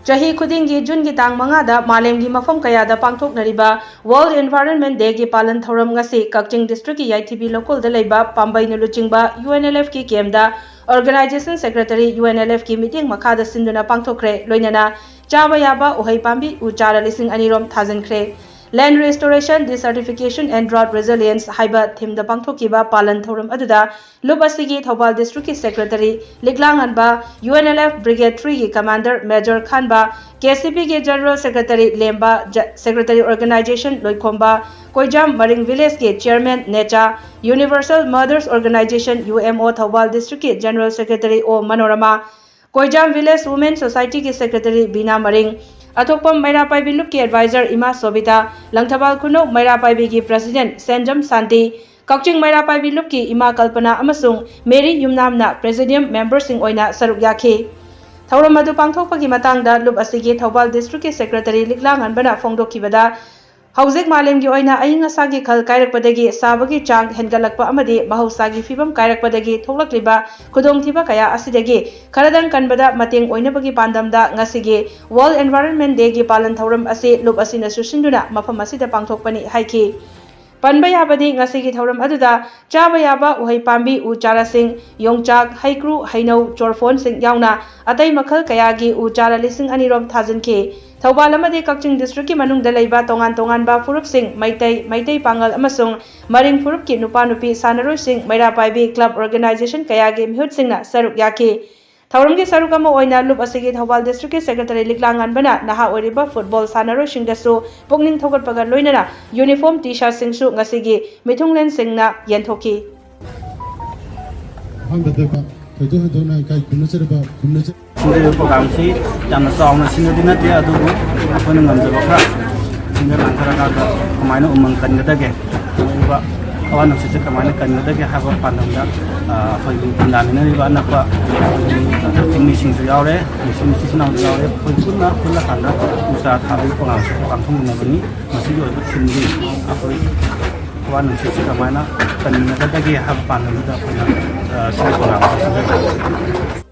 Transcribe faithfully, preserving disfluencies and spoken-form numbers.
ꯆꯍꯤ ꯈꯨꯗꯤꯡꯒꯤ ꯖꯨꯟꯒꯤ ꯇꯥꯡ ꯃꯉꯥꯗ ꯃꯥꯂꯦꯝꯒꯤ ꯃꯐꯝ ꯀꯌꯥꯗ ꯄꯥꯡꯊꯣꯛꯅꯔꯤꯕ World Environment Dayꯒꯤ ꯄꯥꯂꯟ ꯊꯧꯔꯝ ꯉꯁꯤ ꯀꯛꯆꯤꯡ districtꯀꯤ ꯌꯥꯏꯊꯤꯕꯤ ꯂꯧꯀꯣꯜꯗ ꯂꯩꯕ ꯄꯥꯝꯕꯩꯅ ꯂꯨꯆꯤꯡꯕ UNLFꯀꯤ campꯗ Organization Secretary UNLFꯀꯤ ꯃꯤꯠꯌꯦꯡ ꯃꯈꯥꯗ ꯁꯤꯟꯗꯨꯅ ꯄꯥꯡꯊꯣꯛꯈ꯭ꯔꯦ꯫ ꯂꯣꯏꯅꯅ ꯆꯥꯕ ꯌꯥꯕ ꯎꯍꯩ ꯄꯥꯝꯕꯤ ꯎ ꯆꯥꯔ ꯂꯤꯁꯤꯡ ꯑꯅꯤ ꯔꯣꯝ ꯊꯥꯖꯤꯟꯈ꯭ꯔꯦ꯫ Land Restoration, Desertification and Drought Resilience ꯍꯥꯏꯕ themeꯗ ꯄꯥꯡꯊꯣꯛꯈꯤꯕ ꯄꯥꯂꯟ ꯊꯧꯔꯝ ꯑꯗꯨꯗ ꯂꯨꯞ ꯑꯁꯤꯒꯤ Thoubal districtꯀꯤ secretary ꯂꯤꯛꯂꯥꯉꯟꯕ, UNLF Brigade threeꯒꯤ commander Major ꯈꯥꯟꯕ, KCPꯒꯤ general secretary ꯂꯦꯝꯕ, secretary organization ꯂꯣꯏꯈꯣꯝꯕ, ꯀꯣꯏꯖꯥꯝ ꯃꯔꯤꯡ villageꯀꯤ chairman ꯅꯦꯆꯥ, Universal Mothers Organization UMO Thoubal districtꯀꯤ general secretary ꯑꯣ ꯃꯅꯣꯔꯃꯥ, ꯀꯣꯏꯖꯥꯝ village women societyꯒꯤ secretary ꯕꯤꯅꯥ ꯃꯔꯤꯡ, ꯑꯊꯣꯛꯄꯝ ꯃꯩꯔꯥ ꯄꯥꯏꯕꯤ ꯂꯨꯞꯀꯤ advisor ꯏꯃꯥ ꯁꯣꯕꯤꯇꯥ, ꯂꯪꯊꯕꯥꯜ ꯈꯨꯅꯧ ꯃꯩꯔꯥ ꯄꯥꯏꯕꯤꯒꯤ president ꯁꯦꯟꯖꯝ ꯁꯥꯟꯇꯤ, ꯀꯛꯆꯤꯡ ꯃꯩꯔꯥ ꯄꯥꯏꯕꯤ ꯂꯨꯞꯀꯤ ꯏꯃꯥ ꯀꯜꯄꯅꯥ ꯑꯃꯁꯨꯡ ꯃꯦꯔꯤ ꯌꯨꯝꯅꯥꯝꯅ presidium memberꯁꯤꯡ ꯑꯣꯏꯅ ꯁꯔꯨꯛ ꯌꯥꯈꯤ꯫ ꯊꯧꯔꯝ ꯑꯗꯨ ꯄꯥꯡꯊꯣꯛꯄꯒꯤ ꯃꯇꯥꯡꯗ ꯂꯨꯞ ꯑꯁꯤꯒꯤ ꯊꯧꯕꯥꯜ districtꯀꯤ secretary ꯂꯤꯛꯂꯥꯉꯟꯕꯅ ꯐꯣꯡꯗꯣꯛꯈꯤꯕꯗ, ꯍꯧꯖꯤꯛ ꯃꯥꯂꯦꯝꯒꯤ ꯑꯣꯏꯅ ꯑꯏꯪ ꯑꯁꯥꯒꯤ ꯈꯜ ꯀꯥꯏꯔꯛꯄꯗꯒꯤ ꯁꯥꯕꯒꯤ ꯆꯥꯡ ꯍꯦꯟꯒꯠꯂꯛꯄ ꯑꯃꯗꯤ ꯃꯍꯧꯁꯥꯒꯤ ꯐꯤꯕꯝ ꯀꯥꯏꯔꯛꯄꯗꯒꯤ ꯊꯣꯛꯂꯛꯂꯤꯕ ꯈꯨꯗꯣꯡꯊꯤꯕ ꯀꯌꯥ ꯑꯁꯤꯗꯒꯤ ꯈꯔꯗꯪ ꯀꯟꯕꯗ ꯃꯇꯦꯡ ꯑꯣꯏꯅꯕꯒꯤ ꯄꯥꯟꯗꯝꯗ ꯉꯁꯤꯒꯤ World Environment Dayꯒꯤ ꯄꯥꯂꯟ ꯊꯧꯔꯝ ꯑꯁꯤ ꯂꯨꯞ ꯑꯁꯤꯅ ꯆꯨꯁꯤꯟꯗꯨꯅ ꯃꯐꯝ ꯑꯁꯤꯗ ꯄꯥꯡꯊꯣꯛꯄꯅꯤ ꯍꯥꯏꯈꯤ꯫ ꯄꯟꯕ ꯌꯥꯕꯗꯤ ꯉꯁꯤꯒꯤ ꯊꯧꯔꯝ ꯑꯗꯨꯗ ꯆꯥꯕ ꯌꯥꯕ ꯎꯍꯩ ꯄꯥꯝꯕꯤ ꯎ ꯆꯥꯔꯥꯁꯤꯡ, ꯌꯣꯡꯆꯥꯛ, ꯍꯩꯀ꯭ꯔꯨ, ꯍꯩꯅꯧ, ꯆꯣꯔꯐꯣꯟꯁꯤꯡ ꯌꯥꯎꯅ ꯑꯇꯩ ꯃꯈꯜ ꯀꯌꯥꯒꯤ ꯎ ꯆꯥꯔꯥ ꯂꯤꯁꯤꯡ ꯑꯅꯤ ꯔꯣꯝ ꯊꯥꯖꯤꯟꯈꯤ꯫ ꯊꯧꯕꯥꯜ ꯑꯃꯗꯤ ꯀꯛꯆꯤꯡ districtꯀꯤ ꯃꯅꯨꯡꯗ ꯂꯩꯕ ꯇꯣꯉꯥꯟ ꯇꯣꯉꯥꯟꯕ ꯐꯨꯔꯨꯞꯁꯤꯡ, ꯃꯩꯇꯩ, ꯃꯩꯇꯩ ꯄꯥꯉꯜ ꯑꯃꯁꯨꯡ ꯃꯔꯤꯡ ꯐꯨꯔꯨꯞꯀꯤ ꯅꯨꯄꯥ ꯅꯨꯄꯤ ꯁꯥꯟꯅꯔꯣꯏꯁꯤꯡ, ꯃꯩꯔꯥ ꯄꯥꯏꯕꯤ club organization ꯀꯌꯥꯒꯤ ꯃꯤꯍꯨꯠꯁꯤꯡꯅ ꯁꯔꯨꯛ ꯌꯥꯈꯤ꯫ ꯊꯧꯔꯝꯒꯤ ꯁꯔꯨꯛ ꯑꯃ ꯑꯣꯏꯅ ꯂꯨꯞ ꯑꯁꯤꯒꯤ ꯊꯧꯕꯥꯜ districtꯀꯤ secretary ꯂꯤꯛꯂꯥꯉꯟꯕꯅ ꯅꯍꯥ ꯑꯣꯏꯔꯤꯕ football ꯁꯥꯟꯅꯔꯣꯏꯁꯤꯡꯗꯁꯨ ꯄꯨꯛꯅꯤꯡ ꯊꯧꯒꯠꯄꯒ ꯂꯣꯏꯅꯅ uniform T-shirtꯁꯤꯡꯁꯨ ꯉꯁꯤꯒꯤ ꯃꯤꯊꯨꯡꯂꯦꯟꯁꯤꯡꯅ ꯌꯦꯟꯊꯣꯛꯈꯤ꯫ ꯑꯍꯥꯟꯕꯗ ꯊꯣꯏꯗꯣꯛ ꯍꯦꯟꯗꯣꯛꯅ ꯏꯀꯥꯏ ꯈꯨꯝꯅꯖꯔꯕ ꯈꯨꯝꯅꯖ- ꯁꯤꯟꯖꯔꯤꯕ programꯁꯤ ꯌꯥꯝꯅ ꯆꯥꯎꯅ ꯁꯤꯟꯕꯗꯤ ꯅꯠꯇꯦ, ꯑꯗꯨꯕꯨ ꯑꯩꯈꯣꯏꯅ ꯉꯝꯖꯕ ꯈꯔ ꯁꯤꯟꯖ ꯂꯥꯡꯖꯔꯀꯥꯟꯗ ꯀꯃꯥꯏꯅ ꯎꯃꯪ ꯀꯟꯒꯗꯒꯦ, ꯍꯧꯔꯤꯕ ꯍꯋꯥ ꯅꯨꯡꯁꯤꯠꯁꯦ ꯀꯃꯥꯏꯅ ꯀꯟꯒꯗꯒꯦ ꯍꯥꯏꯕ ꯄꯥꯟꯗꯝꯗ, ꯑ, ꯑꯩꯈꯣꯏꯒꯤ ꯈꯨꯟꯗꯥꯃꯤꯟꯅꯔꯤꯕ ꯑꯅꯛꯄ ꯑꯩꯈꯣꯏꯒꯤ ꯆꯤꯡꯃꯤꯁꯤꯡꯁꯨ ꯌꯥꯎꯔꯦ, ꯃꯨꯁꯂꯤꯝ ꯏꯆꯤꯜ ꯏꯅꯥꯎꯁꯨ ꯌꯥꯎꯔꯦ, ꯑꯩꯈꯣꯏ ꯄꯨꯟꯅ ꯄꯨꯜꯂꯀꯥꯟꯗ ꯎ ꯆꯥꯔꯥ ꯊꯥꯕꯒꯤ programꯁꯦ ꯄꯥꯡꯊꯣꯛꯃꯤꯟꯅꯕꯅꯤ꯫ ꯃꯁꯤꯒꯤ ꯑꯣꯏꯕ themeꯗꯤ ꯑꯩꯈꯣꯏ ꯍꯋꯥ ꯅꯨꯡꯁꯤꯠꯁꯤ ꯀꯃꯥꯏꯅ ꯀꯟꯒꯗꯒꯦ ꯍꯥꯏꯕ ꯄꯥꯟꯗꯝꯗꯨꯗ ꯑꯩꯈꯣꯏꯅ, ꯑ, ꯁꯤꯒꯤ programꯁꯦ ꯁꯤꯟꯖꯕꯅꯤ꯫